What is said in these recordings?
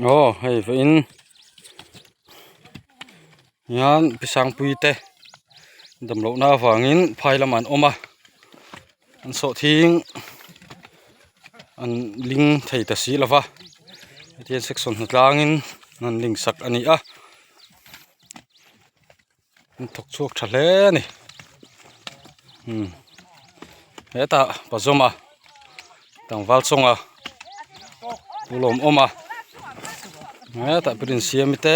Aw hei vawiin hian pi sangpui te damlohna avangin phai lamah an awm a an sawhthing an ling thei ta si lova hetiang section hnatlangin an ling sak a ni a an thawk chhuak tha hle a ni umm hetah pazawma tlangval chawnga pu lawmawm a hetah pawh insiam te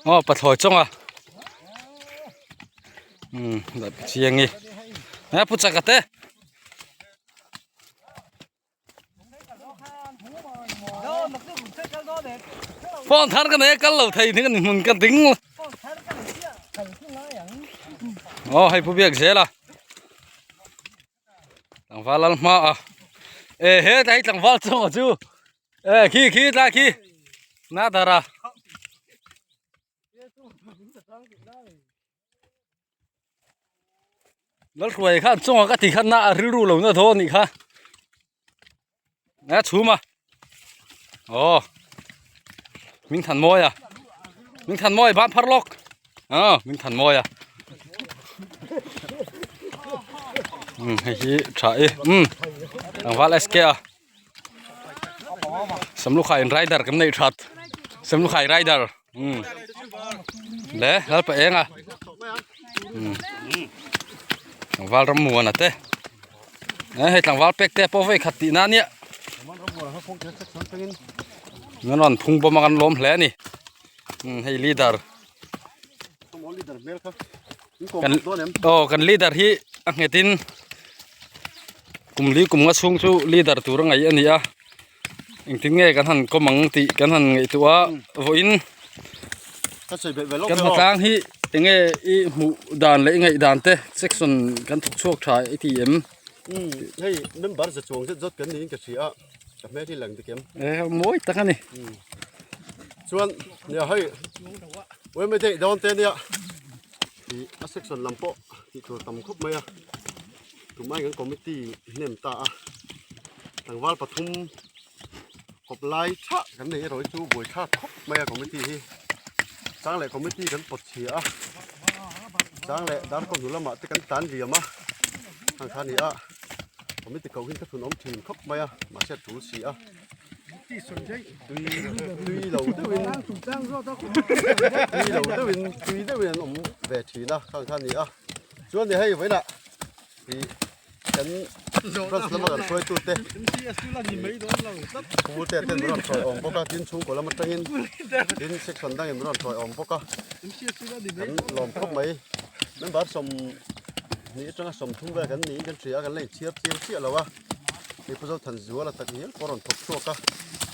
aw pathlawi chawnga umm dah chiang i he pu chaka te. Phone thar ka nei a kal lo thei ni ka ni hmun ka ding lo. Aw hei pu biak zel a. Tlangval lal hma a. E he tlai tlangval chunga chu. E khi khi tlai khi. Na dara. Lalhruai khan chunga ka ti khan na a rilru lo na tho anih kha a chhum a aw min than mawi a min than mawi ban phar lawk aw min than mawi a um hei hi tha e um tlangval SK a Samlukhai in rider kan nei that Samlukhai rider um le lalpa eng a um tlangval ram muan a te e hei tlangval pek te pawh vei khat tih na nia nan rawn phung bawm a kan lawm hle a ni um hei leader kan aw kan leader hi a nghet in kum li kum nga chhung chu leader tur a ngaih a ni a engtin nge kan han kawm ang tih kan han ngaihtuah a vawiin kan hmatlang hi enge i hmuh dan leh i ngaih dan te section kan thawk chhuak tha i ti em hei member za chuang zet zawt kan niin ka hria a ka hmel hi lang dik em e mawi tak a ni chuan nia hei uaimai te dawn te nia Ih a section lam pawh tih tur tam khawp mai a tumah hian kan committee hnem ta a tlangval pathum kawp lai thah kan nei erawh hi chu buaithlak khawp mai a committee hi chang leh committee kan pawt chhia a chang leh darkaw hnu lamah te kan tlan liam a hang kha a ni a committee koh hi ka thunawm thin khawp mai a mahse a tul si a. Tui tui lo deuhin tui lo deuhin tui deuhin an awm ve thin a khang kha a ni a chuan hei vawiinah ih kan branch lama kan hruaitu te school te ten min rawn hruai awm bawk a tin chhungkaw lam atangin tin section dangin min rawn hruai awm bawk a kan lawm khawp mai member sawmhnih atanga sawmthum vel kan niin kan hria a kan la inchhiar chiang chiah lo a. Hei pu Zothan Zuala tak hial pawh a rawn thawk chhuak a,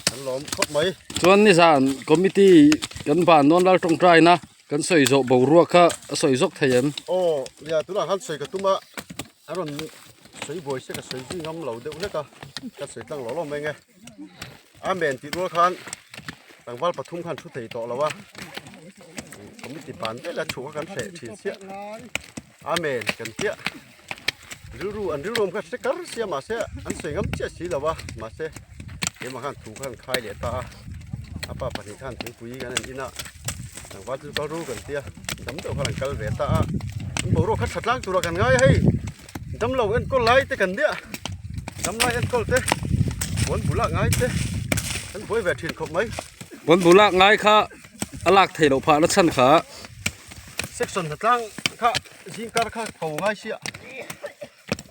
kan lawm khawp mai. Chuan nizan committee kan ban dawn lal tawngtaina kan sawi zawh boruak kha a sawi zawk thei em? Aw nia tunah khan sawi ka tum a, a rawn sawi buai se ka sawi zui ngam lo deuh hlek a, ka sawi tlang lo lo mai nge. Amen tih rual khan tlangval pathum khan thu thei tawh lo a, committee ban vel a chhuk a kan hreh thin chiah. Amen kan chiah. Rilru an rilru awm kha hre kar sia mahse an sawi ngam chiah si lo a mahse keimah khan thu khan khai leh ta a a pa pahnih khan thingpui kan han in a tlangval chu kal ru kan tia dam deuh khan an kal ve ta a an boruak kha tha tlang turah kan ngai a hei damlo enkawl lai te kan nia damlai enkawl te puan bulah ngai te an buai ve thin khawp mai puan bulah ngai kha a lak theih loh phah na chhan kha section hna tlang kha zing kar kha ko ngai sia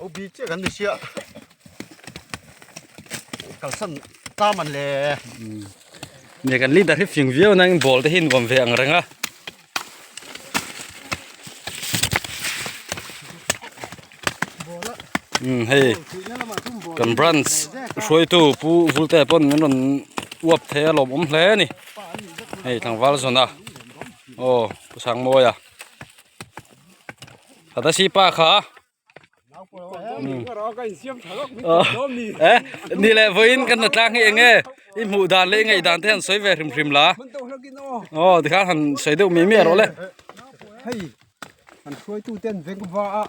OB chiah kan ni sia kalsan ta man le ne kan leader hi fing viau nang ball te hi nuam ve ang reng a hei kan branch hruaitu pu vulte pawn min rawn uap thei a lawmawm hle a ni hei tlangval zawn a aw pu sangmawia Tadasi pa kha eh ni leh vawiin kan la tlang hi eng nge i hmuh dan leh i ngaih dan te han sawi ve hrim hrim la aw tikhan han sawi deuh miah miah rawh le hei an hruaitu ten veng va a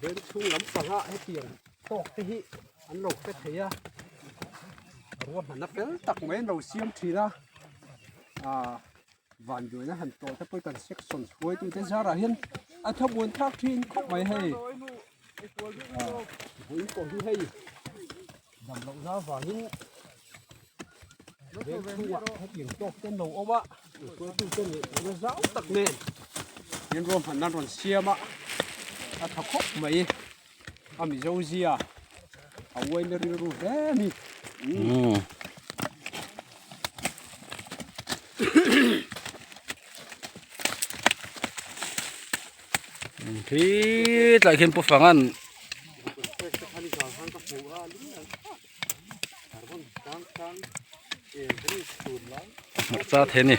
veng chhung lampanga hetiang tawk te hi an lo hre thei a. Ruahmanna fel tak mai an lo siam thin a, ah vanduaina han tawh te pawh kan section hruaitute zarah hian a thlamuan thlak thin khawp mai hei. Ah vawiin pawh hi hei dam lohna avangin veng chhungah hetiang tawk te an lo awm a, hruaitute ngaihtuahna zau tak nen hian ruahmanna an rawn siam a, a tha khawp mai. A Mizo zia a uaina rilru hle a ni. Khi tlai khian Pu Fangan hmarcha the ni.